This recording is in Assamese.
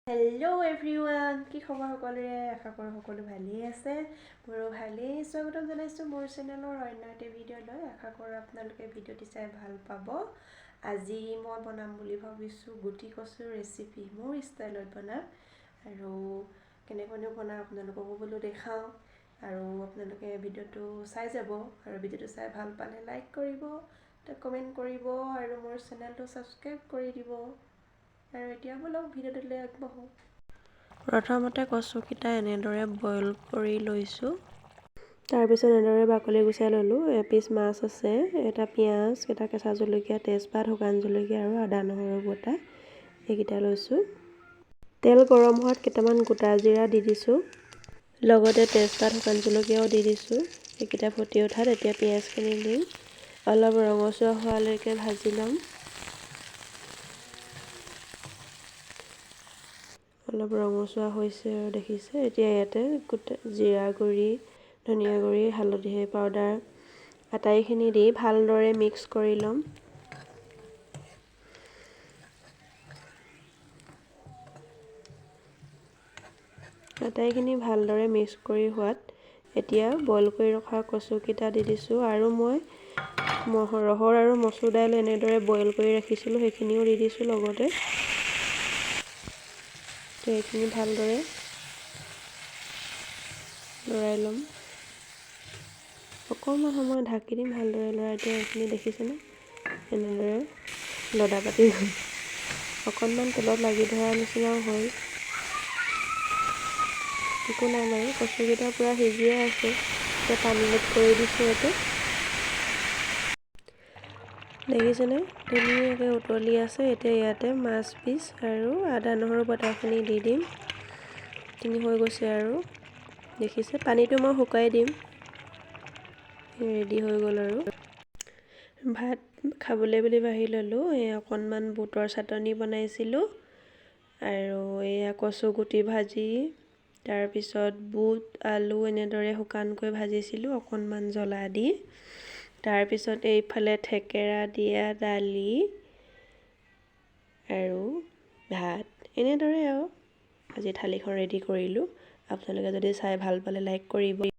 হেল্ল' এভৰিৱান, কি খবৰ সকলোৰে? আশা কৰোঁ সকলো ভালেই আছে। মোৰো ভালেই। স্বাগতম জনাইছোঁ মোৰ চেনেলৰ অন্য এটি ভিডিঅ'লৈ। আশা কৰোঁ আপোনালোকে ভিডিঅ'টি চাই ভাল পাব। আজি মই বনাম বুলি ভাবিছোঁ গুটি কচুৰ ৰেচিপি, মোৰ ষ্টাইলত বনাম আৰু কেনেকৈনো বনাম আপোনালোককো বোলো দেখাওঁ। আৰু আপোনালোকে ভিডিঅ'টো চাই যাব আৰু ভিডিঅ'টো চাই ভাল পালে লাইক কৰিব, কমেণ্ট কৰিব আৰু মোৰ চেনেলটো ছাবস্ক্ৰাইব কৰি দিব। আৰু এতিয়া ব'লক ভিডিঅ'টোলৈ আগবাঢ়োঁ। প্ৰথমতে কচুকেইটা এনেদৰে বইল কৰি লৈছোঁ। তাৰপিছত এনেদৰে বাকলি গুচাই ল'লোঁ। এপিচ মাছ আছে, এটা পিঁয়াজ, এটা কেঁচা জলকীয়া, তেজপাত, শুকান জলকীয়া আৰু আদা নহৰু বটা এইকেইটা লৈছোঁ। তেল গৰম হোৱাত কেইটামান গোটা জিৰা দি দিছোঁ, লগতে তেজপাত, শুকান জলকীয়াও দি দিছোঁ। এইকেইটা ফুটি উঠাত এতিয়া পিঁয়াজখিনি দিম। অলপ ৰঙচুৱা হোৱালৈকে ভাজি ল'ম। অলপ ৰঙচুৱা হৈছে আৰু দেখিছে। এতিয়া ইয়াতে গোটা জিৰা গুড়ি, ধনিয়া গুড়ি, হালধি পাউডাৰ আটাইখিনি দি ভালদৰে মিক্স কৰি ল'ম। আটাইখিনি ভালদৰে মিক্স কৰি হোৱাত এতিয়া বইল কৰি ৰখা কচুকেইটা দি দিছোঁ। আৰু মই ৰহৰ আৰু মচুৰ দাইল এনেদৰে বইল কৰি ৰাখিছিলোঁ, সেইখিনিও দি দিছোঁ লগতে। এইখিনি ভালদৰে লৰাই ল'ম। অকণমান সময় ঢাকি দিম, ভালদৰে লৰাই। এতিয়া এইখিনি দেখিছেনে, এনেদৰে লদা পাতি গ'ল, অকণমান তেলত লাগি ধৰা নিচিনাও হ'ল। একো নাই বাৰু, কচুকেইটা পূৰা সিজিয়ে আছে। এতিয়া পানী এড কৰি দিছোঁ ইয়াতে। দেখিছেনে, ধুনীয়াকৈ উতলি আছে। এতিয়া ইয়াতে মাছ পিচ আৰু আদা নহৰু বটাখিনি দি দিম। এইখিনি হৈ গৈছে আৰু দেখিছে, পানীটো মই শুকাই দিম। ৰেডি হৈ গ'ল আৰু। ভাত খাবলৈ বুলি বাঢ়ি ল'লোঁ। এই অকণমান বুটৰ চাটনি বনাইছিলোঁ আৰু এয়া কচু গুটি ভাজি, তাৰপিছত বুট আলু এনেদৰে শুকানকৈ ভাজিছিলোঁ অকণমান জ্বলা দি। তাৰপিছত এইফালে থেকেৰা দিয়া দালি আৰু ভাত, এনেদৰে আৰু আজি থালিখন ৰেডি কৰিলোঁ। আপোনালোকে যদি চাই ভাল পালে লাইক কৰিব।